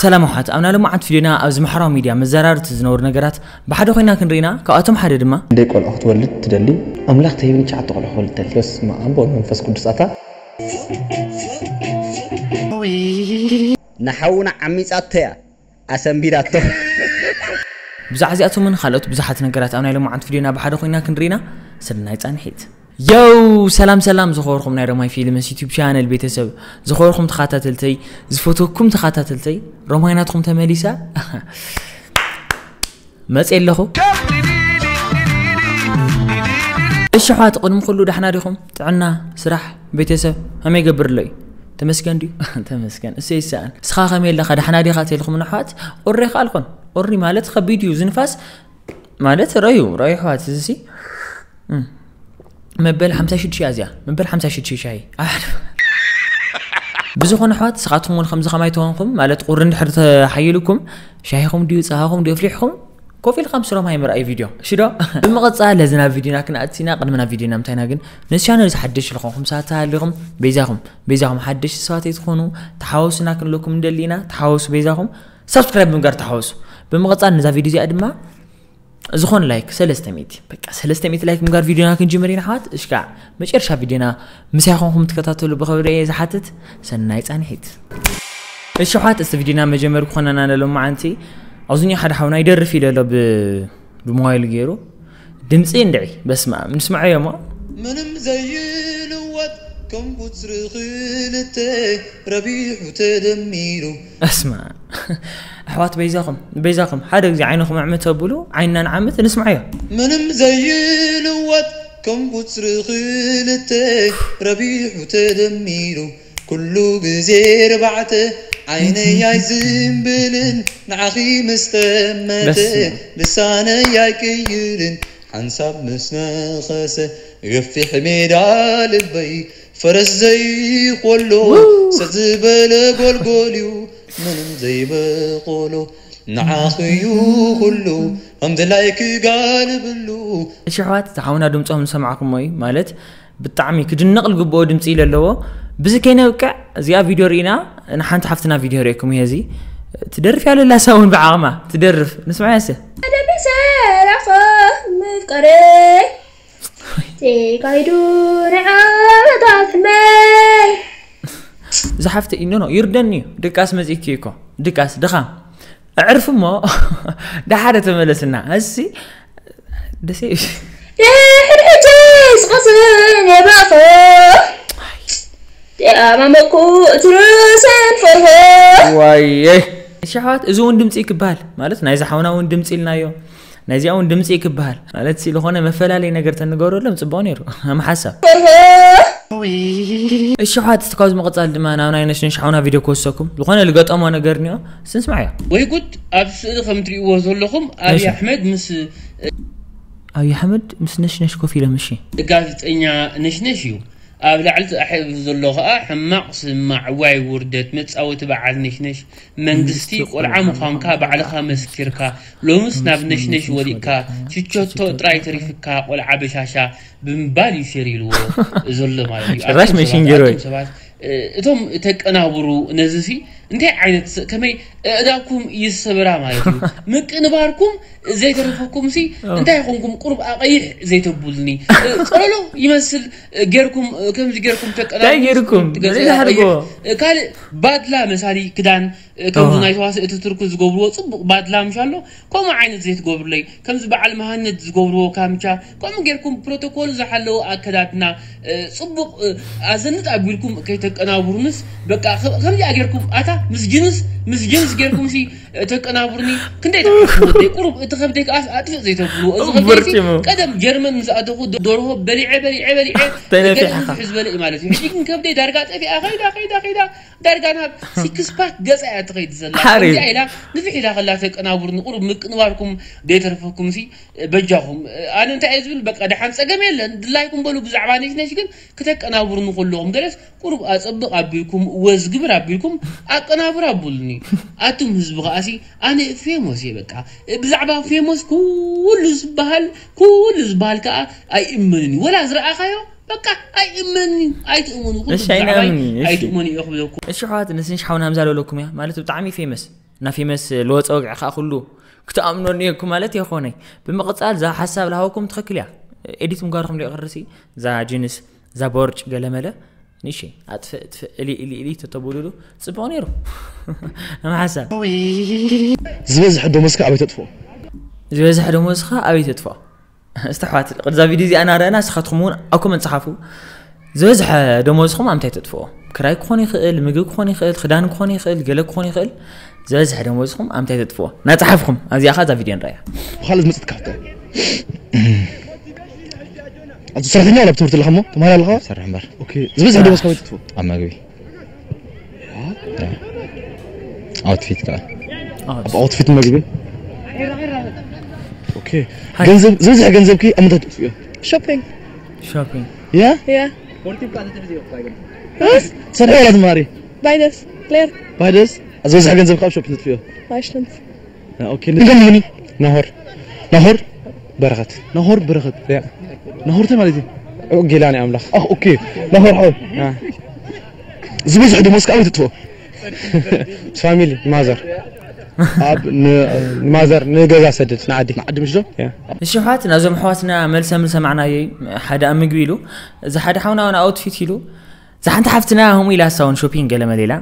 ሰላም ኣሕዋት፣ ኣብ ናይ ሎማዓንቲ ቪድዮና ኣብዚ ማሕበራዊ ሚድያ መዘራርቲ ዝነበሩ ነገራት ብሓደ ኮይና ክንርኢና። ካብኣቶም ሓደ ድማ እንደ ቆልዑ ክትወልድ ትደሊ ኣምላኽ ተሂብኒ ቻዓተ ቆልዑ ክወልድ ተሊ በስመ ኣብ ወወልድ መንፈስ ቅዱስ ኣታ ንሓውና ዓሚጻቶ እያ ኣሰንቢዳቶ። ብዛዕባ እዚኣቶምን ካልኦት ብዙሓት ነገራት ኣብ ናይ ሎማዓንቲ ቪድዮና ብሓደ ኮይና ክንርኢና። ሰናይ ጻንሒት። የው ሰላም ሰላም ዝኸበርኩም ናይ ሮማይ ፊልምስ ዩቲዩብ ቻነል ቤተሰብ፣ ዝኸበርኩም ተኸታተልተይ፣ ዝፈትወኩም ተኸታተልተይ፣ ሮማይ ናትኩም ተመሊሳ መጽ ኣለኹ። እሺ ኣሕዋት፣ ቅድሚ ኩሉ ዳሕና ዲኹም? ጥዕና፣ ስራሕ፣ ቤተሰብ ከመይ ገብር ኣሎ እዩ? ተመስገን ድዩ? ተመስገን። እሰይ ይሰኣን። እስኻ ከመይ ኣለኻ? ዳሕና ዲኻ ተልኩም ኣሕዋት? ኦሬ ካልኮን ኦሪ ማለት ከቢድ እዩ ዝንፋስ ማለት ረዩ ረዩ ኣሕዋት እዚ ሲ መበል ሓምሳ ሽዱሽተ እያ እዚኣ። መበል ሓምሳ ሽዱሽተ ሻሂ ኣሕ ብዝኾነ ኣሕዋት፣ ንስኻትኩም እውን ከምዚ ከማይ ተኾንኩም ማለት ቁሪ እንድሕር ተሓይልኩም ሻሂኹም ድዩ ጸሃኹም ድዩ ኣፍሊሕኩም ኮፍ ኢልካ ምስ ሮማይ ምርኣይ ቪድዮ ሽዶ። ብምቕጻል ለዚ ናብ ቪድዮና ክንኣትሲና ቅድሚ ናብ ቪድዮና ምታይና ግን ነዚ ቻነል ዝሓድሽ ዝኾንኩም ሰባት ተሃሊኹም በይዛኹም በይዛኹም ሓደሽቲ ሰባት ኣይትኾኑ። ተሓወሱና ክንለኩም ንደሊ ኢና። ተሓወሱ በይዛኹም ሳብስክራይብ ብምግባር ተሓወሱ። ብምቕጻል ነዛ ቪድዮ እዚኣ ድማ ዝኾነ ላይክ ሰለስተ ሚእቲ በቃ ሰለስተ ሚእቲ ላይክ ምግባር ቪድዮና ክንጅምር ኢና ኣሕዋት። እሽካዕ መጨረሻ ቪድዮና ምሳይ ኮንኩም ትከታተሉ ብኽብሪ እየ ዝሓትት። ሰናይ ጻንሒት። እሺ ኣሕዋት፣ እስቲ ቪድዮና መጀመሪ ክኾነና ንሎማዓንቲ ኣብዚኒኦ ሓደ ሓውና ይደርፍ ኢሉ ኣሎ ብ ብሞባይሉ ገይሩ ድምፂ እንድዒ በስመ ኣብ ንስምዓዮ እሞ ምንም ዘይልወጥ ከም ቁፅሪ ክልተ ረቢሑ ተደሚሩ እስማ ኣሕዋት በይዛኹም በይዛኹም ሓደ ግዜ ዓይንኹም ኣዕምት ተብሉ ዓይንና ንዓምት ንስምዓዮ ምንም ዘይልወጥ ከም ቁፅሪ ክልተ ረቢሑ ተደሚሩ ኩሉ ግዜ ርባዕተ ዓይነይ ኣይዝምብልን ንዓኺ ምስ ጠመተ ልሳነይ ኣይቅይርን ሓንሳብ ምስ ነኸሰ ገፊሕ ሜዳ ልበይ ፈረስ ዘይኮሎ ሰጥ ዝበለ ጎልጎል እዩ ምንም ዘይበቆሎ ንዓኺ እዩ ኩሉ ከም ድላይ ክጋልብሉ እሺ ኣሕዋት፣ እቲ ሓውና ድምፆም ዝሰማዕኩሞ እዩ ማለት ብጣዕሚ ክድነቕ ዝግብኦ ድምፂ ኢለ ኣለዎ። ብዚ ከይነብቅዕ እዚኣ ቪድዮ ርኢና ንሓንቲ ሓፍትና ቪድዮ ርእየኩም እየ እዚ ትደርፍ ያለላ ሳውን ብዓቕማ ትደርፍ ንስማያሰ ደቢሰ ራኸ ምፍቀረይ ተካይዱ ንዓመታት ሕመይ ዝሓፍተ ኢኖ ነው ይርደኒ እዩ ድቃስ መፂእኪ እኮ ድቃስ ድኻ ኣዕርፍ እሞ ደሓደ ተመለስና እሲ ደሴ ድሕሪ ሕጂ ዝቐስን የባኸ ተኣማመኩ እትርሰን ፈርሆ ዋየ ሸሓት እዚ እውን ድምፂ ክበሃል ማለት ናይዚ ሓውና እውን ድምፂ ኢልናዮ ናይዚኣ እውን ድምፂ ክበሃል ማለት ሲ ዝኾነ መፈላለይ ነገር ተንገረሎም ፅቡቅ ነይሩ ከም ሓሳብ ፈርሆ እሺ ሓት እስቲ ካብዚ መቐፃል ድማ ናብ ናይ ነሽነሽ ሓውና ቪድዮ ክወሰኩም ዝኾነ ልገጠሞ ነገር እኒኦ ስንስማዕዮ ወይ ጉድ ኣብ ስእሊ ከም ትሪእዎ ዘለኹም ኣብይ ኣሕመድ ምስ ኣብይ ኣሕመድ ምስ ነሽነሽ ኮፍ ኢሎም እሺ ጋዜጠኛ ነሽነሽ እዩ ኣብ ላዕሊ ተፃሒፉ ዘሎ ከዓ ሕማቕ ስማዕ ዋይ ውርደት መፃወቲ በዓል ነሽነሽ መንግስቲ ቆልዓ ምዃንካ ባዕልኻ መስኪርካ ሎምስ ናብ ነሽነሽ ወዲቕካ ሽቸቶ ጥራይ ተሪፍካ ቆልዓ በሻሻ ብምባል እዩ ሸር ኢልዎ ዘሎ ማለት እዩ ጭራሽ መሽን ገይሩ ሰባት እቶም ተቀናብሩ ነዚ ሲ እንታይ ዓይነት ከመይ እዳኩም ይሰበራ ማለት እዩ ምቅንባርኩም ዘይተረፈኩም ሲ እንታይ ይኹንኩም ቁሩብ ኣቀይሕ ዘይተቡልኒ ቆለሎ ይመስል ጌርኩም ከምዚ ጌርኩም ተቀናብሩ ጌርኩም ካልእ ባድላ መሳሊ ክዳን ከምዚ ናይ ተዋስእ እቲ ትርኩ ዝገብርዎ ፅቡቅ ባድላ ምሽ ኣሎ ከምኡ ዓይነት ዘይትገብሩለይ ከምዚ በዓል መሃነት ዝገብርዎ ካምቻ ከምኡ ጌርኩም ፕሮቶኮል ዝሓለወ ኣከዳድና ፅቡቅ ኣዘንጥ ኣቢልኩም ከይተቀናብሩንስ በቃ ከምዚኣ ጌርኩም ኣታ ምስ ጅንስ ምስ ጅንስ ጌርኩም ሲ ተቀናብሩኒ ክንደይ ተሓስቡ ወደይ ቁሩብ እቲ ከብደይ ከዓስ ኣጥፍእ ዘይተብልዎ እዚ ከብደይ ቀደም ጀርመን ምስ ኣተኹ ደርሆ በሊዐ በሊዐ በሊዐ ተነፊሕካ ሕዝበለ እዩ ማለት እዩ ሕጂ ግን ከብደይ ዳርጋ ጠፊኣ ከይዳ ከይዳ ከይዳ ዳርጋ ናብ ሲክስ ፓክ ገጻ እያ ትኸይድ ዘላ ሓሪፍ። ከምዚኣ ኢላ ንፍሕ ኢላ ከላ ተቀናብሩ ንቁሩብ ምቅንባርኩም ደይተርፈኩም ሲ በጃኹም ኣነ እንታይ እየ ዝብል በቃ ደሓን ጸገም የለን ድላይኩም በሉ ብዛዕባ ነሽነሽ ግን ክተቀናብሩ ንከለኹም ገለስ ቁሩብ ኣጸብቕ ኣቢልኩም ወዝ ግብር ኣቢልኩም ኣቀናብሩ ኣቡልኒ ኣቱም ህዝቢ ከኣሲ ኣነ ፌሞስ እየ በቃ ብዛዕባ ፌሞስ ኩሉ ዝበሃል ኩሉ ዝበሃል ከኣ ኣይእመንን እዩ ወላ ዝረኣኻዮ በቃ ኣይእመንን እዩ ኣይትእመኑ ኩሉ እሺ ብዛዕባይ ኣይንኣምን እዩ እሺ ኣይትእመኑ እዩ ክብለኩም እሺ ኣሕዋት ንስንሽ ሓውና ምዛ ለለኩም እያ ማለት ብጣዕሚ ፌመስ ናፊመስ ለወፀ ወግዒ ከዓ ኩሉ ክትኣምኖ እኒኦኩም ማለት የኾነይ። ብምቕፃል እዛ ሓሳብ ለሃወኩም ትኽክል እያ። ኤዲት ምግባርኩም ደይቕርሲ፣ እዛ ጅንስ፣ እዛ ቦርጭ ገለመለ ንእሽተይ ኣጥፍእ ጥፍእ እሊ እሊ እሊ ተተብሉሉ ፅቡቕ ነይሩ። እም ሓሳብ ዝበዝሐ ደሞዝካ ኣበይ ተጥፍኦ? ዝበዝሐ ደሞዝካ ኣበይ ተጥፍኦ? እስቲ ኣሕዋት፣ ቅድዛ ቪድዮ እዚኣ እናረኣና ንስኻትኩም እውን ኣብ ኮመንት ጸሓፉ። ዝበዝሐ ደሞዝኹም ኣብ ምንታይ ተጥፍኦ? ክራይ ክኾን ይኽእል፣ ምግቢ ክኾን ይኽእል፣ ክዳን ክኾን ይኽእል፣ ገለ ክኾን ይኽእል። ዝበዝሐ ደሞዝኹም ኣብ ምንታይ ተጥፍኦ? እናጸሓፍኹም ኣብዚኣ ኸኣ እዛ ቪድዮ ንረኣያ። ብኻልእ ዝመጽእ ትካፍተ። ኣዚ ሰራሕተኛ ወላ ብትምህርቲ ኣለኻ እሞ? ተማሃሪ ኣለኻ? ሰርሕ እምበር። ኦኬ። ዝበዝሐ ደሞዝ ካበይ ተጥፍኦ? ኣብ መግቢ። ኣውትፊት ከዓ። ኣብ ኣውትፊት መግቢ። ኦኬ። ገንዘብ ዝበዝሐ ገንዘብኪ ኣብ ምንታይ ተጥፍዮ? Shopping. Shopping. ያ? ያ። ሰሪሕ ወላ ትማሪ? ባይደስ ሌር። ባይደስ ዝበዝሐ ገንዘብካ ኣብ ሾፒንግ ተጥፍዮ? ማሽንት። ኦኬ። ንገምኒ። ናሆር። ናሆር በረኸት። ናሆር በረኸት። ያ። ናሆር እንታይ ማለት እዩ? ጌላኒ ኣምላኽ። ኦኬ። ናሆር ሓወይ። ዝበዝሐ ደሞዝካ ኣበይ ተጥፍኦ? ፋሚሊ ማዘር ኣብ ንማዘር ንገዛ ሰድድ ንዓዲ ንዓዲ ምሽ ዶ? እሺ ኣሕዋት፣ ናዞም ኣሕዋትና መልሰ ምን ሰማዕናዮ። ሓደ ኣብ ምግቢ ኢሉ፣ እዚ ሓደ ሓውና እውን ኣውትፊት ኢሉ፣ እዛ ሓንቲ ሓፍትና ህሙ ኢላ፣ እሳ እውን ሾፒንግ ገለ መለ ኢላ።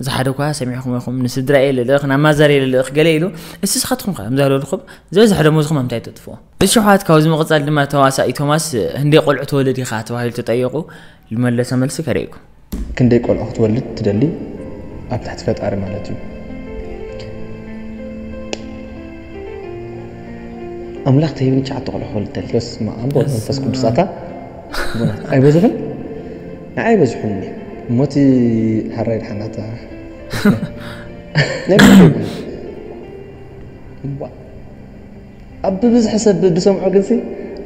እዚ ሓደ እኳ ሰሚዕኹም ኢኹም፣ ንስድራ እየ ልልእኽ፣ ናብ ማዘር እየ ልልእኽ ገለ ኢሉ። እስቲ ስኻትኩም ከ ከምዛ ዝበልኩም ዝበዝሐ ደሞዝኹም ኣብ ምንታይ ተጥፍኦ? እሺ ኣሕዋት፣ ካብዚ ምቕጻል ድማ ተዋሳኢ ቶማስ ህንደይ ቆልዑ ትወልድ ኢኻ ተባሂሉ ተጠየቑ። ዝመለሰ መልሲ ከርእየኩም። ክንደይ ቆልዑ ክትወልድ ትደሊ? ኣብ ትሕቲ ፈጣሪ ማለት እዩ። ኣምላኽ ተሂብኒ ትሽዓተ ቆልዑ ክወልድ ደሊ። በስመ ኣብ ወወልድ ወመንፈስ ቅዱስ። ኣታ ቡናት ኣይበዝሑን? ንዓይ ኣይበዝሑን እሞ እቲ ሕራይ ድሓናታ ናይ ብዝሑ ይብሉ። እምቧ። ኣብ ብብዝሒ ሰብ ዝሰምዖ ግንሲ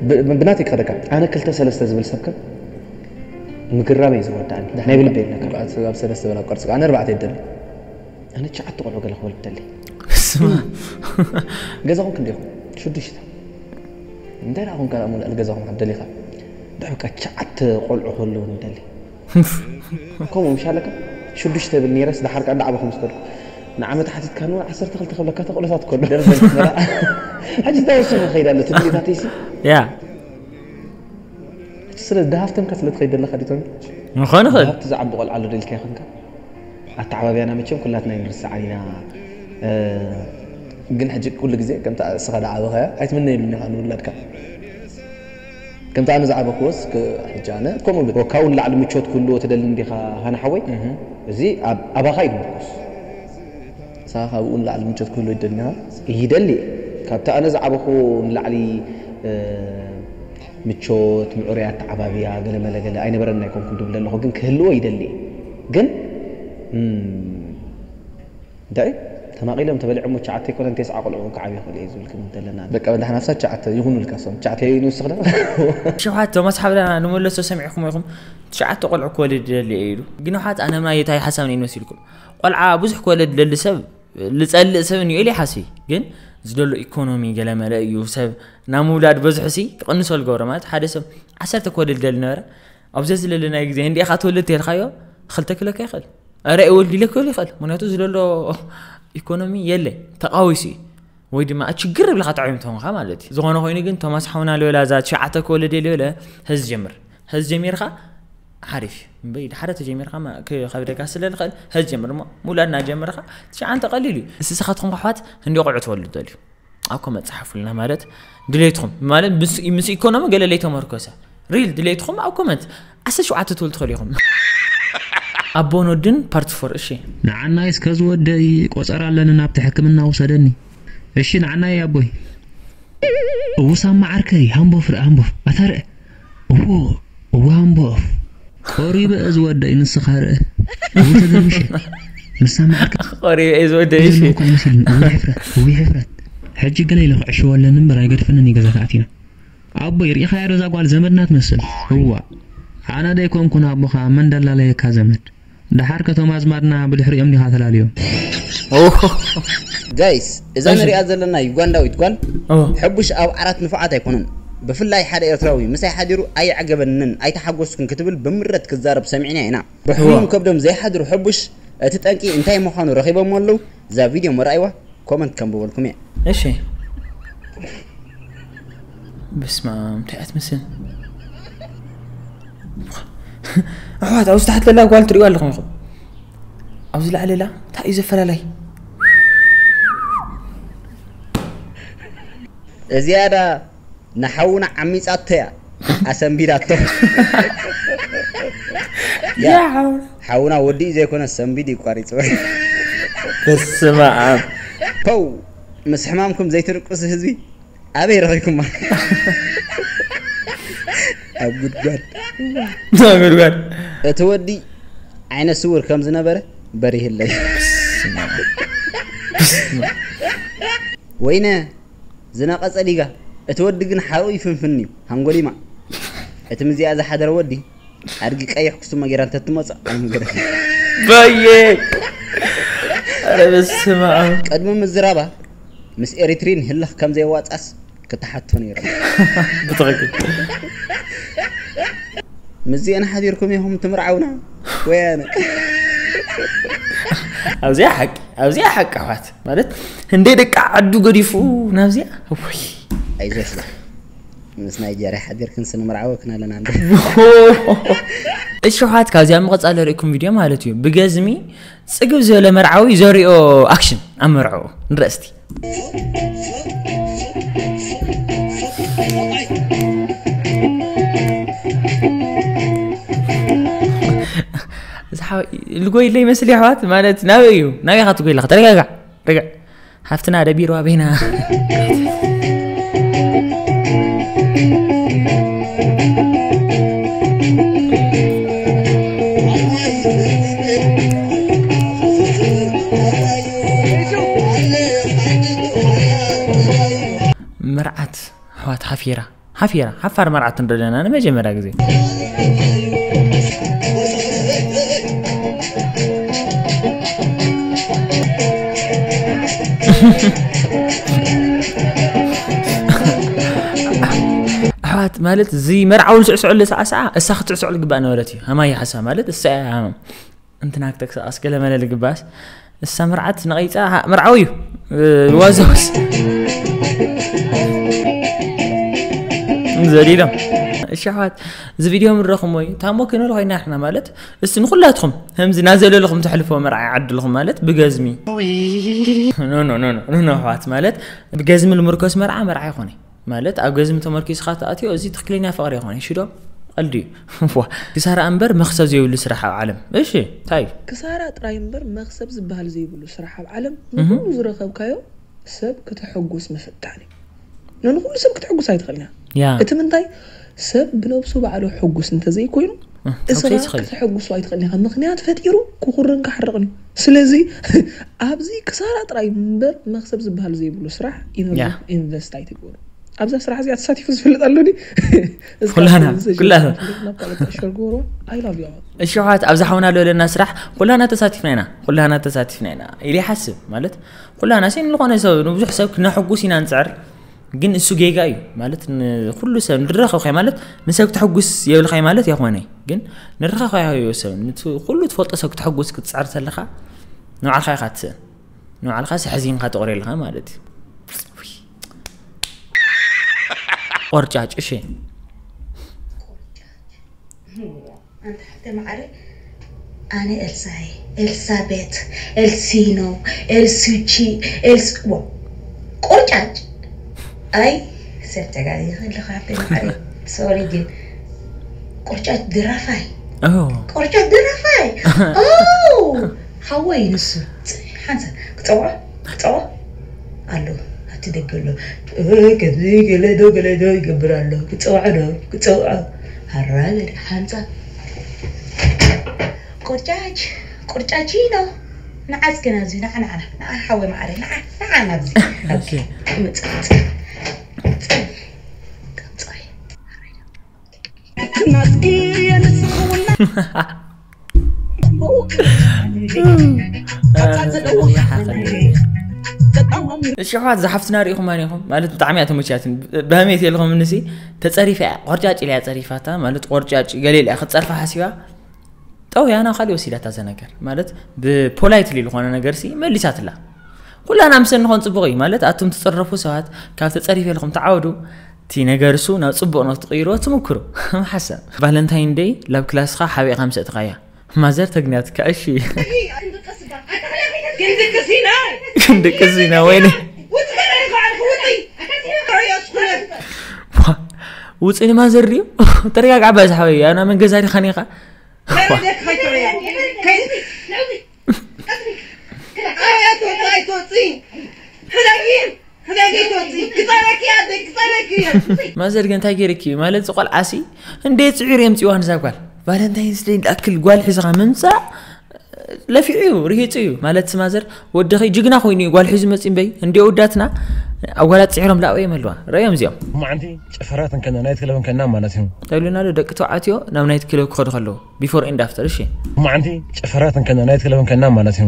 ብ- ብናተይ ክኸደካ ኣነ ክልተ ሰለስተ ዝብል ሰብ ከ ምግራመይ ዝወዳእኒ ናይ ብልበ የብለካ። ኣብ ሰለስተ በላ ቅርፂ ኣነ ኣርባዕተ ይደሊ። ኣነ ትሽዓተ ቆልዑ ገለ ክወልድ ደሊ። ስማ ገዛኹም ክንደይኹም? ሽዱሽተ። እንታይ ደኣ ኹም ካልኣ ሙሉእ ገዛኹም ኣብ ደሊኻ? ደኣ በቃ ትሽዓተ ቆልዑ ክህልውኒ ይደሊ። ከምኡ ምሽ ኣለካ? ሽዱሽተ ብል ነይረስ ደሓር ከኣ እንዳዓበኹ ምስ ከድኩ ንዓመት ሓቲትካ ንውን ዓሰርተ ክልተ ክብለካ ተኽእሎታት ከሎ ደርዘን ክትመራ። ሕጂ እንታይ ወሰነ ክኸይድ ኣሎ ትድልታተይሲ? ያ ስለ ድሃፍተምካ ስለ ትኸይድ ዘለኻ ዲቶሚ? ምኾነ ይኽእል። ሃብቲ ዝዓቢ ቆልዓ ኣሎ ደልካ ይኾንካ? ኣተዓባብያና መቸም ኩላትና ኣይንርስዓን ኢና። እ፣ ግን ሕጂ ኩሉ ግዜ ከምታ እስኻ ዝዓበኻያ ኣይትምነየሉን ኢኻ ንውላድካ። ከምቲ ኣነ ዝዓበክዎስ ክ- ሕጂ ኣነ ከምኡ ብል ካብኡ ንላዕሊ ምቾት ክህልዎ ትደሊ እንዲኻ ሃና ሓወይ? እዚ ኣብ ኣባኻ እዩ ዝምርኮስ። ንስኻ ካብኡ ንላዕሊ ምቾት ክህልዎ ይደሊ እንዲኻ? ይደሊ እየ። ካብቲ ኣነ ዝዓበክዎ ንላዕሊ እ፣ ምቾት ምዕሩይ ኣተዓባብያ ገለ መለ ገለ ኣይነበረን ኣይኮንኩን ድብል ዘለኹ ግን ክህልዎ ይደሊ እየ። ግን እም፣ እንታይ ተማቒሎም ተበሊዖም ትሽዓተ ኣይኮነን ቴስዓ ቆልዑ እውን ክዓብዩ ይኽእሉ እየ ዝብል ክምንት ኣለና። በቃ በል ሓናፍሳ ትሽዓተ ይኹኑልካ ሶም ትሽዓተ ይንውስኽ ዶ? ሽውሓት ቶማስ ሓብላ ንመለሶ ሰሚዕኹም ኢኹም ትሽዓተ ቆልዑ ክወልድ ደሊ እየ ኢሉ። ግን ውሓት ኣነ ምና የታይ ሓሳብ ነይ መሲልኩም ቆልዓ ብዙሕ ክወልድ ደሊ ሰብ ልፀልእ ሰብ ንኤል ይሓሲ ግን ዝደሎ ኢኮኖሚ ገለ መለ እዩ ሰብ ናብ ምውላድ በዝሑ ሲ ክቕንሶ ልገብሮ ማለት ሓደ ሰብ ዓሰርተ ክወልድ ደሊ ነበረ ኣብዚ ዝለለናይ ግዜ እንዲኻ ትወልድ ተልካዮ ክልተ ክለካ ይኽእል ረ ወልድ ኢለ ክብል ይኽእል ምክንያቱ ዝለሎ ኢኮኖሚ የለ ተቃዊሱ እዩ ወይ ድማ ችግር ብልካ ተዓዮም ተኾንካ ማለት እዩ ዝኾነ ኮይኑ ግን ቶማስ ሓውና ልበላ እዛ ትሽዓተ ክወልድ እየ ልበለ ህዝ ጀምር ህዝ ጀሚርካ ሓሪፍ እዩ እምበይ ድሓረ ተጀሚርካ ከብደካ ስለ ልኽእል ህዝ ጀምር እሞ ምውላድ እናጀመርካ ትሽዓንተ ቀሊል እዩ እስስኻትኩም ኣሕዋት ህንዲ ቆልዑ ትወልዱ ደልዩ ኣብ ኮመንት ጸሓፉልና ማለት ድሌትኩም ማለት ምስ ኢኮኖሚ ገለ ለይተመርኮሰ ሪል ድሌትኩም ኣብ ኮመንት ዓሰርተ ሸውዓተ ትብል ትኽእሉ ኢኹም ኣቦን ወድን ፓርት ፎር እሺ ንዓናይ እስከ ዝወደይ ቆጸራ ኣለኒ ናብቲ ሕክምና ውሰደኒ እሺ ንዓናይ ኣቦይ እውሳማ ዓርከይ ሃምቦፍ ርእ ሃምቦፍ ኣታ ርእ እዎ እዎ ሃምቦፍ ቆሪበ እየ ዝወደይ ንስኻ ርእ እዎ ተገርምሸ ንሳ መዓርከ ቆሪበ እየ ዝወደይ እሺ እኮ ኣይመስልን እዎ ሕፍረት እዎ ሕፍረት ሕጂ ገለ ኢለ ክዕሽወለን እምበር ኣይገድፈንን እዩ ገዛ ተኣቲና ኣቦይ ርኢኻያ ዶ እዛ ጓል ዘመድና ትመስል እዋ ኣነ ዶ ኣይኮንኩን ኣቦኻ መን ደላለየካ ዘመድ ደሓር ከቶም ኣዝማድና ብድሕሪኦም ዲኻ ተላልዮም ጋይስ እዛ ንሪኣ ዘለና ዩጋንዳዊት ጓል ሕቡሽ ኣብ ዓራት ንፉዓት ኣይኮኑን ብፍላይ ሓደ ኤርትራዊ ምሳይ ሓዲሩ ኣየዕገበንን ኣይተሓጎስኩን ክትብል ብምረት ክዛረብ ሰሚዕና ኢና ብሕሙም ከብዶም ዘይሓድሩ ሕቡሽ እቲ ጠንቂ እንታይ ምዃኑ ረኺቦሞ ኣለዉ። እዛ ቪድዮ መርኣይዋ ኮመንት ከንብበልኩም እየ። እሺ። በስመ ኣብ፣ እንታይ እያ ትመስል? ኣሕዋት፣ ኣብዚ ታሕቲ ዘላ ጓል ትሪእዋ ኣለኹም ኢኹም። ኣብዚ ላዕሊ ላ እንታይ እዩ ዘፈላላይ? እዚኣ ዳ ንሓውና ዓሚጻቶ እያ ኣሰንቢዳቶ። ያ ሓውና ወዲኡ ዘይኮነ ሰንቢድ ይቋሪጽ። በስመ ኣብ። ፖው፣ ምስ ሕማምኩም ዘይትርቅሱ ህዝቢ ኣበይ ረኺብኩማ? ኣብ ጉድጓድ። ጉድጓድ። እቲ ወዲ ዓይነ ስውር ከም ዝነበረ በሪህለይ። ወይነ ዝነቐጸ ዲጋ። እቲ ወዲ ግን ሓርኡ ይፍንፍን እዩ፣ ሃንጎሊማ። እቲ ምዚኣ ዝሓደረ ወዲ ኣድጊ ቀይሕ ኩስቱመ ጌራ እንተትመጽእ ኣይምገደን። በየ። ኧረ በስመ ኣብ። ቅድሚ ምዝራባ ምስ ኤሪትሪን ህልኽ ከም ዘየዋጻስ ክትሓቶ ነይሩ። ብትኽክል። ምስዚአን ሓዲርኩም ኢኹም ትምርዓውና ወያነ። ኣብዚኣ ሓቂ፣ ኣብዚኣ ሓቂ ኣሕዋት። ማለት ህንደይ ደቂ ዓዱ ገዲፉ ናብዚኣ። ወይ። ኣይዞሽ ዳ። ምስ ናይጀርያ ሓዲርክን ስንምርዓወክን ኣለና እንዶ። እሺ ኣሕዋት፣ ካብዚኣ ምቕጻል ርኢኩም ቪድዮ ማለት እዩ። ብገዝሚ ጽግብ ዝበለ መርዓዊ ዘሪኦ ኣክሽን ኣብ መርዓኡ ንረስቲ። ልጎይ ለይ መስል ኣሕዋት ማለት ናበይ እዩ? ናበይ ኢኻ ትጎይ ኣለኻ? ተረጋጋዕ፣ ረጋዕ። ሃፍትና ደቢርዋ ቤና። መርዓት ኣሕዋት ሓፊራ፣ ሓፊራ፣ ሓፋር መርዓት ንርኢ ኣለና ንመጀመርያ ግዜ። ኣሕዋት ማለት እዚ መርዓዊ ዝስዕስዐሉ ሰዓሰዓ እሳ ክትስዕስዐሉ ግባእ ነበረት እዩ። ሃማይ ሓሳብ ማለት እሳ እያ ሃመም። እንትና ክትንቀሳቐስ ገለ መለ ልግባስ እሳ መርዓት ነቐይጻ ሃ-፣ መርዓዊ እዩ። እ፣ ዋዛውስ። ዘሊሎም። እሺ ኣሕዋት፣ እዚ ቪድዮ ምረኹም ወይ ታሞ ክንብል ኮይና ንሕና ማለት፣ እስቲ ንኹላትኩም ከምዚ ናዘለለኹም ተሕልፎ መርዓ ይዓድልኹም ማለት ብገዝሚ። ኖ፣ ኖ፣ ኖ፣ ኖ፣ ኖ፣ ኖ፣ ኣሕዋት ማለት ብገዝሚ ልምርኮስ መርዓ መርዓ ይኾነ። ማለት ኣብ ገዝሚ ተመርኪስካ ተኣትዮ፣ እዚ ትኽክለኛ ፍቕሪ ይኾነ። እሺ ዶ? ቀልዲ እዩ። ዋ፣ ክሳራ እምበር መኽሰብ ዘይብሉ ስራሕ ኣብ ዓለም። እሺ፣ እንታይ እዩ? ክሳራ ጥራይ እምበር መኽሰብ ዝበሃል ዘይብሉ ስራሕ ኣብ ዓለም እህ። ንኹሉ ዝረኸብካዮ ሰብ ክተሐጉስ ምፍታን እዩ። ንኹሉ ሰብ ክተሐጉስ ኣይትኽእልን ኢኻ። ያ። እቲ ምንታይ ሰብ ብነብሱ ባዕሉ ሕጉስ እንተዘይኮይኑ፣ እህ፣ እስኻ ሕጉስ ኣይትኽእል። ክተሐጉሶ ኣይትኽእልን ኢኻ። ምኽንያት ፈጢሩ ክኹርን ክሓርቕን እዩ። ስለዚ ኣብዚ ክሳራ ጥራይ እምበር መኽሰብ ዝበሃል ዘይብሉ ስራሕ ኢነርጂ ያ። ኢንቨስት ኣይትግበሩ። ኣብዛ ስራሕ እዚኣ ተሳቲፉ ዝፈልጥ ኣሎ ድዩ? እስካ ኩላና፣ ሰብ ኩላና። ናብ ካልኦት ዕሸል ግበርዎ። I love you all። እሺ፣ ኣሕዋት፣ ኣብዛ ሓውና ለለና ስራሕ ኩላና ተሳቲፍና ኢና። ኩላና ተሳቲፍና ኢና ኢለ ይሓስብ። ማለት፣ ኩላና ሲ ንዝኾነ ሰብ፣ ንብዙሕ ሰብ ክነሕጉስ ኢና ንጽዕር። ግን እሱ ጌጋ እዩ። ማለት፣ ንኩሉ ሰብ ንረኸብካይ ማለት፣ ንሰብ ክትሕጉስ የብልካይ ማለት ኣይኮነይ። ግን ንረኸብካዮ ሰብ፣ ንቲ ኩሉ ትፈልጦ ሰብ ክትሕጉስ ክትጽዕር ተለኻ፣ ንባዕልኻ ኢኻ ትስእን። ንባዕልኻ ሲ ሕዚንካ ትቕሪ ኣለኻ ማለት እዩ። ቆርጫጭ፣ እሺ። ኣንተ ሓፍተ መዓረ፣ ኣነ ኤልሳየ፣ ኤልሳቤት፣ ኤልሲኖ፣ ኤልሱቺ፣ ኤልስ-፣ ዋ፣ ቆርጫጭ። ኣይ፣ ሰብ ተጋጊኺ ኣለኻ ሓፍተ መዓረ። ሶሪ ግን፣ ቆርጫጭ ደራፋይ። ኦ። ቆርጫጭ ደራፋይ። ኦ፣ ሓወይ ንሱ። ጽ-፣ ሓንሳብ ክጸውዖ፣ ክጸውዖ ኣሎ። ኣብቲ ደገ ኣሎ። እ፣ ከምዚ ገለ ዶ፣ ገለ ዶ ይገብር ኣሎ። ክጸውዖ ዶ፣ ክጸውዖ። ሃራ ገለ ሓንሳብ። ቆርጫጭ፣ ቆርጫቺኖ። ንዓ እስከ ናብዚ፣ ንዓ፣ ንዓ፣ ንዓ፣ ሓወይ መዓረይ፣ ንዓ፣ ንዓ ናብዚ። ኦኬ። ምጽ-፣ ምጽ-፣ ምጽ-፣ ምጽ-፣ እሺ ኣሕዋት፣ ዝሓፍትና ርኢኹማ ኔኹም ማለት ብጣዕሚ እያ ተመችያትኒ። ብሃሜት የለኹም እንሲ ተጸሪፋ እያ፣ ቆርጫጭ ኢላ እያ ጸሪፋታ ማለት ቆርጫጭ ገለ ኢላ ክትጸርፋ ሓሲባ ጠውያ ናብ ካልእ ወሲዳታ እዛ ነገር። ማለት ብፖላይትሊ ዝኾነ ነገር ሲ መሊሳትላ። ኩላና ምስ እንኾን ጽቡቕ እዩ። ማለት ኣቱም ትጽረፉ ሰባት ካብ ተጸሪፈ ኢልኩም ተዓወዱ። እቲ ነገር እሱ ናብ ጽቡቕ ነው ትቕይሮ ትምክሩ። ሓሳብ ቫለንታይን ደይ ላብ ክላስኻ ሓቢእኻ ምስ እትኻያ ማዘር ተግንያትካ። እሺ። ክንድቅስ ኢና። ክንድቅስ ኢና ወይኔ። ውጽእ ንማዘር ድዩ? ተረጋግዓ ባእዚ ሓወይ፣ ኣና መን ገዛ ዲኻ ኔኻ? ማዘር ግን እንታይ ገይርኪ እዩ? ማለት እዚ ቆልዓሲ እንዴ ጽዒሩ የምጽእዋ ንዛ ጓል። ቫለንታይንስ ደይ ዝኣክል ጓል ሒዝኻ ምምጻእ ለፊዑ እዩ፣ ርሂጹ እዩ። ማለት ማዘር ወድኺ ጅግና ኮይኑ እዩ ጓል ሒዙ መጺኡ እምበይ። እንዴ ወዳትና ኣጓላት ጽዒሮም ላእወ የመልዋ። ረእዮም እዚኦም። መዓንቲ ጭፈራት እንከና ናይት ክለብ እንከና ማለት እዩ። ተብልና ዶ ደቂ ተባዕትዮ ናብ ናይት ክለብ ክኸዱ ከለዉ ቢፎር ኤንድ ኣፍተር። እሺ። ሎማዓንቲ ጭፈራት እንከና ናይት ክለብ እንከና ማለት እዩ።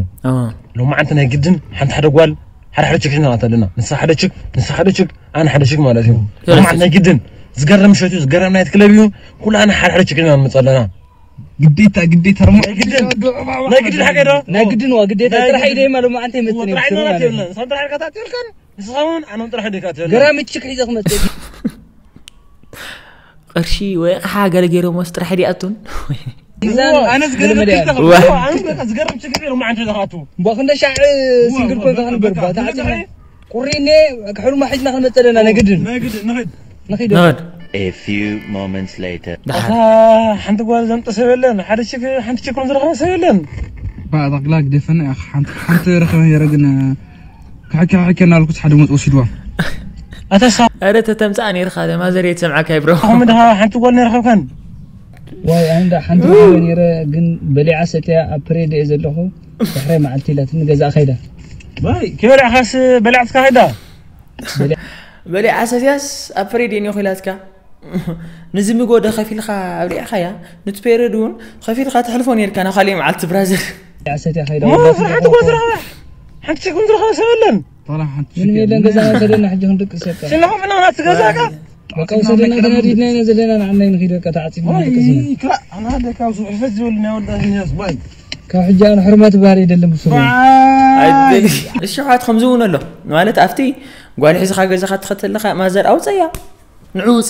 ሎማዓንቲ ናይ ግድን ሓንቲ ሓደ ጓል ሓደ ሓደ ችክ ንኣት ኣለና። ንሳ ሓደ ችክ ንሳ ሓደ ችክ ኣነ ሓደ ችክ ማለት እዩ። ሎማዓንቲ ናይ ግድን ዝገርም ምሸት እዩ፣ ዝገርም ናይት ክለብ እዩ። ኩላና ሓደ ሓደ ችክ ኢና ንመጽእ ኣለና። ግዴታ ግዴታ ሞ ናይ ግድን ናይ ግድን ሓቀ ዶ ናይ ግድን ዋ ግዴታ ናይ ጥራሕ ግድን። ኢደይ ማለት መዓንተ ይመጽእ ጥራሕ ኢደና ማለት ትብልና። ንሳብ ጥራሕ ኢልካ ታትልከን ንስኻ እውን ኣነ ጥራሕ ኢደካ ትብልና። ገራሚ ችክ ሒዘ ክመጽእ። ቅርሺ ወይ ኣቕሓ ገለ ገይሮም ወስ ጥራሕ ዲኣቱን። ኣነስ ገለ መለመደ መክልካ እያ። ዋ። ኣነ በቃ ዝገርም ችግር የለውም። መዓንተ ኢኻ ኣቱ። እምባ ክንደ ሻዕ ሲንግል ኮይንካ ክንበር በቃ፣ ባታ ዓፂና። ቁሪኔ ሕልማ ሒዝና ክንመፀ ኣለና። ነግድን። ነግድ ንኽድ። ንኺድ። ንኽድ። A few moments later. ኣታ ሓንቲ ጓል ዘምጠ ሰብ የለን። ሓደ ችክ ሓንቲ ችክ ዝረኸበ ሰብ የለን። ባዕዳ ግላግ ደፈና ኢኻ። ሓንቲ ሓንቲ ረኸበ ነረ ግን ክሕኪ ክሕኪ እናልኩስ ሓደ መፅ ወሲድዋ። ኣታ ሳ ኣረ ተተምፃእ ነርካ ማዘር የትሰምዓካ ይብሮ። ኣኹም ድኻ ሓንቲ ጓል ነርኸብካን። ዋይ ኣንዳ ሓንቲ ጓል ነረ ግን በሊዓ ሰትያ ኣብ ፕሬድ እየ ዘለኹ። ድሕረ መዓልቲ ኢላትኒ ገዛ ከይዳ። ባይ ከበሊዕኻስ በሊዓትካ ከይዳ። በሊዓ ሰትያስ ኣብ ፕሬድ እየ ኔኹ ኢላትካ። ንዝምጎ ዶ ከፊልካ ኣብሊዕካያ? ኑቲ ፔርዮድ እውን ከፊልካ ተሕልፎ ኔርካ ናብ ካሊእ መዓልቲ ብራዘር። በሊዓ ሰትያ ከይዳ። ሓንቲ ጓል ዝረኸበ ሓንቲ ችግር ዝረኸበ ሰብ የለን። ዋላ ሓንቲ ምን ችግር የለን። ገዛ ከደና ሕጂ ክንድቅስ እኮ። ስለ ኹም እና ናት ገዛካ። በቃ ውሰደና ተናዲድና ኢና ዘለና ንዓናይ ንኺድ በቃ ተዓፂብና ንድቅስ ኢና። ይክራ ኣና ደካ ብዙሕ ሕፈት ዝብል ናይ ወዳ ዝንያስ ባይ። ካብ ሕጂ ኣነ ሕርመት ባህር የደልን ብስሩ። ኣይደል። እሺ ሓት ከምዚ እውን ኣሎ ማለት ኣብቲ ጓል ሒዝኻ ገዛኻ ትኸተልኻ ማዘር ኣውፀያ ንዑ ውፂ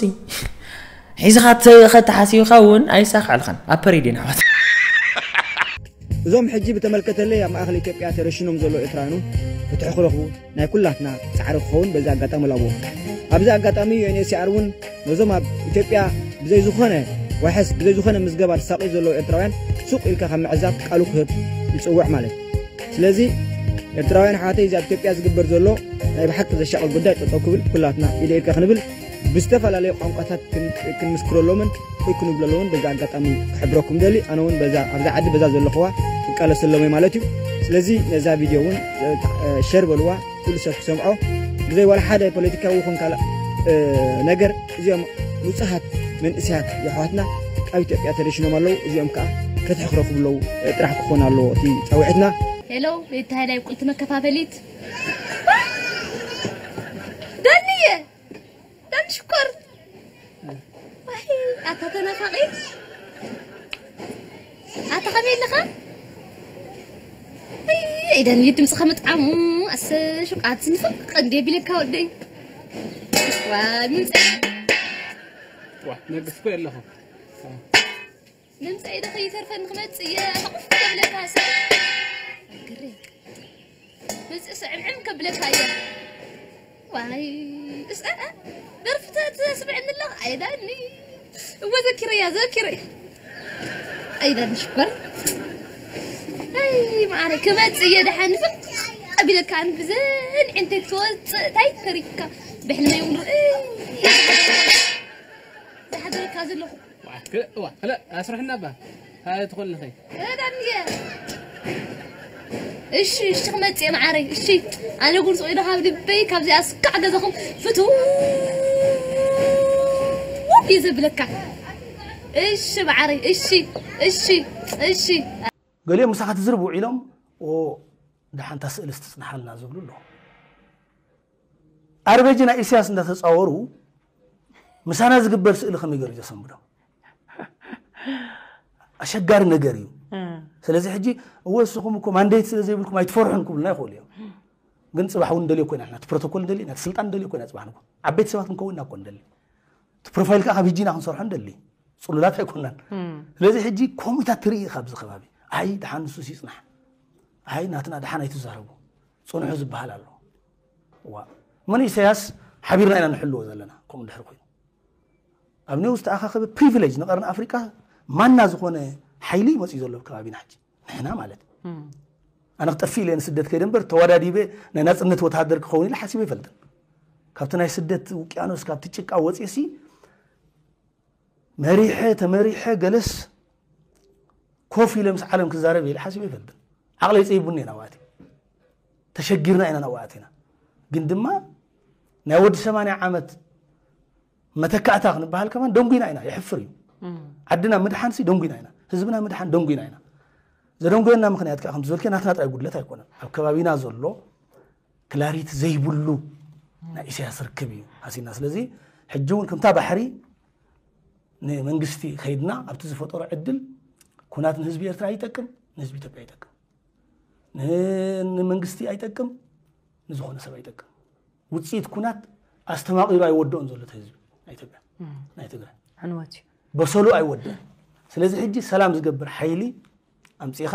ሒዝኻ ተኸተሓሲብካ እውን ኣይሳኽዐልኻን ኣብ ፐሬድ ኢና ኣሕዋት። እዞም ሕጂ ብተመልከተለይ ኣብ ማእኸል ኢትዮጵያ ተረሽኖም ዘለዉ ኤርትራውያን እውን ፍትሒ ክረኽቡ ናይ ኩላትና ጻዕሪ ክኸውን በዚ ኣጋጣሚ እላቦ። ኣብዚ ኣጋጣሚ ዩ ኤን ኤች ሲ ኣር እውን ነዞም ኣብ ኢትዮጵያ ብዘይ ዝኾነ ዋሕስ ብዘይ ዝኾነ ምዝገባ ተሳቕዩ ዘለዉ ኤርትራውያን ሱቕ ኢልካ ካብ ምዕዛብ ቃሉ ክህብ ይጽውዕ ማለት እዩ። ስለዚ ኤርትራውያን ኣሕዋተይ እዚ ኣብ ኢትዮጵያ ዝግበር ዘሎ ናይ ብሓቂ ዘሻቕል ጉዳይ ጠጠው ክብል ኩላትና ኢደ ኢድካ ክንብል ብዝተፈላለዩ ቋንቋታት ክን- ክንምስክረሎምን ወይ ክንብለሎምን በዛ ኣጋጣሚ ክሕብረኩም ደሊ። ኣነ እውን በዛ ኣብዛ ዓዲ በዛ ዘለኹዋ ክቃለሰሎም እየ ማለት እዩ። ስለዚ ነዛ ቪድዮ እውን እ፣ ታ- እ፣ ሸር በልዋ ኩሉ ሰብ ክሰምዖ። ብዘይ ዋላ ሓደ ፖለቲካዊ ይኹን ካልእ እ፣ ነገር እዚኦም ንጹሃት መንእሰያት የሕዋትና ኣብ ኢትዮጵያ ተረሽኖም ኣለዉ። እዚኦም ከዓ ፍትሒ ክረኽቡ ኣለዉ እ፣ ጥራሕ ክኾን ኣለዎ እቲ ጻውዒትና። ሄሎ ቤት ሃይላይ ቁልቲ መከፋፈሊት ዳንየ ዳን ሽኮር ዋይ ኣታ ተናፋቒ ኣታ ከመይ ኣለኻ? ኣይ፣ ኤደን እዩ ድምፅኻ ምጥዓሙ ኣሰ ሹቃት ንፍቅ እንዴ ቢለካ ወደይ ዋይ ምምፀ ዋ ነግስ እኮ የለኹ ምምፀ ኢደ ከይተርፈኒ ክመፅእ እየ ኣታ ቁፍ ከብለካ ሰ ግሬ መፅእ ስዕምዕም ከብለካ እየ ዋይ እስ እ፣ እ፣ ደርፍታት ስምዕኒ ኣለኻ ኣይዳኒ እወ ዘኪረያ ዘኪረ ኣይዳኒ ሽኮር ኣይ ማዕረ ክመፅእ እየ ደሓን ፍቅ ኣቢለካ ብዘን ዕንተት ክወፅእ ታይ ተሪፍካ ብሕልመይ እውን ርእየ ዝሓደረካ ዘለኹ ዋ፣ ክለ- ዋ፣ ክለ- ኣስርሕና ባ። ታ ትኾን ንኸይ። እዳንየ። እሺ፣ እሺ፣ ክመጽእ እየ መዓረይ። እሺ፣ ኣነ ጉርዞ ኢለ ካብ ልበይ ካብዚኣ ስካዕ ገዛኹም ፍትው እየ ዘብለካ። እሺ፣ መዓረይ። እሺ፣ እሺ፣ እሺ። ገሊኦም ምሳኻ ትዝርብ ውዒሎም፣ "ኦ፣ ደሓንታ ስእልስ ትጽንሓልና" ዝብሉ ኣለዉ። ኣርበጂ ናይ ኢሳያስ እንዳተጻወሩ ምሳና ዝግበር ስእሊ ከመይ ገይሩ ዘሰንብዶም? ኣሸጋሪ ነገር እዩ። ስለዚ ሕጂ እወ እስኹም እኮ ማንዴት ስለ ዘይብልኩም ኣይትፈርሑን ክብሉና ይኽእሉ እዮም። ግን ጽባሕ እውን እንደልዮ ኮይና፣ እቲ ፕሮቶኮል እንደልዮ፣ እቲ ስልጣን እንደልዮ ኮይና ጽባሕ ንጎ ዓበይቲ ሰባት ክንከውን ኢና እኮ እንደሊ። እቲ ፕሮፋይል ከዓ ካብ ሕጂ ኢና ክንሰርሖ እንደሊ። ጽሉላት ኣይኮናን። ስለዚ ሕጂ ከምኡታት ትርኢ ኢኻ ኣብዚ ከባቢ። ኣይ ደሓን ንሱ ይጽናሕ። ኣይ ናትና ደሓን ኣይትዛረቡ። ጽንሑ ዝበሃል ኣሎ። ዋ መን ኢሳያስ ሓቢርና ኢና ንሕልዎ ዘለና። ከምኡ ድሕሪ ኮይኑ ኣብ ኔው ዝተኣኻኸበ ፕሪቪሌጅ ንቀርኒ ኣፍሪቃ ማና ዝኾነ ሓይሊ መፅኡ ዘሎ ከባቢና ሕጂ ንሕና ማለት ኣነ ክጠፍእ ኢለ ንስደት ከይደ እምበር ተወዳዲበ ናይ ናፅነት ወተሃደር ክኸውን ኢለ ሓሲበ ይፈልጥን። ካብቲ ናይ ስደት ውቅያኖስ ካብቲ ጭቃ ወፅኤ ሲ መሪሐ ተመሪሐ ገለስ ኮፍ ኢለ ምስ ዓለም ክዛረብ ኢለ ሓሲበ ይፈልጥን። ዓቕለይ ፀይቡኒ ኢና ዋእቲ ተሸጊርና ኢና ናዋእቲና። ግን ድማ ናይ ወዲ ሰማንያ ዓመት መተካእታ ክንበሃል ከማን ደንጉና ኢና። ይሕፍር እዩ። ዓድና ምድሓን ሲ ደንጉና ኢና። ህዝብና ምድሓን ደንጉና ኢና። ዘደንጎየና ምክንያት ከዓ ከምቲ ዝበልከ ናትና ጥራይ ጉድለት ኣይኮነን። ኣብ ከባቢና ዘሎ ክላሪቲ ዘይብሉ ናይ ኢሳያስ ርክብ እዩ ሓሲና። ስለዚ ሕጂ እውን ከምታ ባሕሪ ንመንግስቲ ከይድና ኣብቲ ዝፈጠሮ ዕድል ኩናት ንህዝቢ ኤርትራ ኣይጠቅም፣ ንህዝቢ ኢትዮጵያ ኣይጠቅም፣ ን- ንመንግስቲ ኣይጠቅም፣ ንዝኾነ ሰብ ኣይጠቅም። ውፅኢት ኩናት ኣስተማቒሩ ኣይወደኦን ዘሎ እቲ ህዝቢ ናይ ኢትዮጵያ ናይ ትግራይ ዕንወት እዩ። በሰሉ ኣይወደን። ስለዚ ሕጂ ሰላም ዝገብር ሓይሊ ኣምፂኻ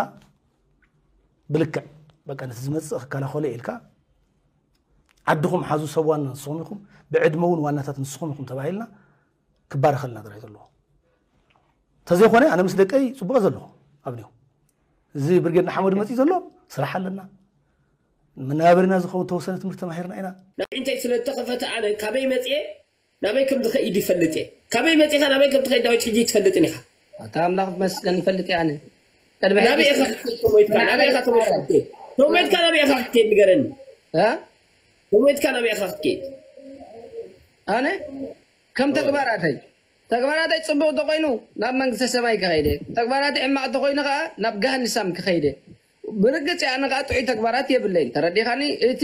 ብልክዕ በቃ ነቲ ዝመፅእ ክከላኸሎ ኢልካ ዓድኹም ሓዙ ሰብ ዋና ንስኹም ኢኹም፣ ብዕድመ እውን ዋናታት ንስኹም ኢኹም ተባሂልና ክባረኸልና ጥራይ ዘለዎ። ተዘይኮነ ኣነ ምስ ደቀይ ፅቡቕ ዘለኹ ኣብኒው እዚ ብርጌድ ንሓመዱ መፅኡ ዘሎ ስራሕ ኣለና። መነባበሪና ዝኸውን ተወሰነ ትምህርቲ ተማሂርና ኢና። ናይ እንታይ ስለ ዝተኸፈተ ኣነ ካበይ መፅየ ናበይ ከም ዝኸይድ ይፈልጥ እየ። ካበይ መፂኻ ናበይ ከም ትኸይድ ዳዊት ሕጂ ትፈልጥን ኢኻ። ኣታ ኣምላኽ መስገን ይፈልጥ እየ ኣነ። ቅድሚ ሕጂ ናበይ ኢኻ ክትከይድ ተሞይትካ ናበይ ኢኻ ተሞይትካ ክትከይድ ተሞይትካ ናበይ ኢኻ ክትከይድ ንገረኒ። እ? ተሞይትካ ናበይ ኢኻ ክትከይድ? ኣነ ከም ተግባራተይ ተግባራተይ ጽቡቕ ተኾይኑ ናብ መንግስተ ሰማይ ክኸይደ፣ ተግባራተይ ሕማቕ ተኾይኑ ከኣ ናብ ገሃንሳም ክኸይደ። ብርግጽ ኣነ ከኣ ጥዑይ ተግባራት የብለይን። ተረዲኻኒ? እቲ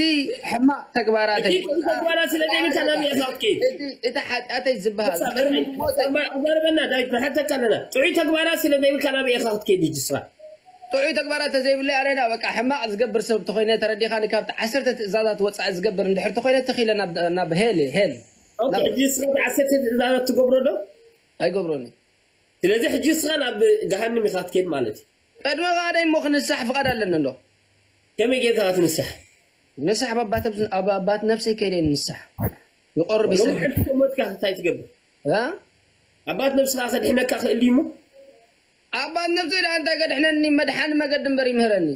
ሕማቕ ተግባራተይ እቲ ጥዑይ ተግባራት ስለ ዘይብልካ ናበይ ኢኻ ክትከይድ? እቲ እቲ ሓጢኣተይ ዝበሃል ቅድሚ ሞተይ ኣዛርበና ዳዊት ንሓተካ ኣለና። ጥዑይ ተግባራት ስለ ዘይብልካ ናበይ ኢኻ ክትከይድ? ሕጂ ስኻ ጥዑይ ተግባራት ተዘይብለይ ኣነ ዳ በቃ ሕማቕ ዝገብር ሰብ ተኾይነ ተረዲኻኒ? ካብቲ ዓሰርተ ትእዛዛት ወጻኢ ዝገብር እንድሕር ተኾይነ ተኺለ ናብ ናብ ሄል ሄል ኦኬ፣ ናብ ሕጂ ንስኻ እቲ ዓሰርተ ትእዛዛት ትገብሮ ዶ? ኣይገብሮን። ስለዚ ሕጂ ንስኻ ናብ ገሃንም ኢኻ ክትከይድ ማለት እዩ። ቅድሚ ኻደይ እሞ ክንሳሕ ፍቓድ ኣለኒ ኣሎ። ከመይ ጌርካ ክትንሳሕ? ንሳሕ ኣብ ኣባት ነብስ- ኣብ ኣባት ነብሰይ ከይደ ንሳሕ ይቆርብ ሎም ይሰግድ። ሕጂ ተሞትካ እንታይ ትገብር? እ? ኣባት ነብስኻ ከድሕነካ ክእል እዩ እሞ ኣባት ነብሰይ ደኣ እንታይ ከድሕነኒ? መድሓኒ መገዲ እምበር ይምህረኒ።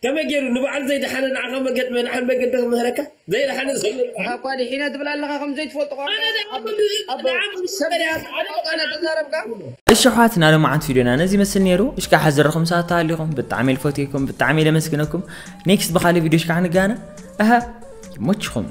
ከመይ ገይሩ ንበዓል ዘይደሓነ ንዓኻ መገድ መድሓን መገዲ ክምህረካ? ዘይደሓነ ሰብ ካብ ኳ ድሒነ ትብል ኣለኻ ከም ዘይትፈልጦ ቋንቋ ኣነ ደኣ ኣቦ- ኣቦ- ደኣ ሰብ ደኣ ኣነ ቋንቋ እናተዛረብካ እሺ ኣሕዋትና፣ ሎማዓንቲ ቪድዮና ነዚ ይመስል ነይሩ። እሽካ ሓዘርኹም ሰዓት ተሃሊኹም ብጣዕሚ ልፈትየኩም፣ ብጣዕሚ ለመስግነኩም። ኔክስት ብኻልእ ቪድዮ እሽካ ንጋነ። ኣሃ ይሞችኹም።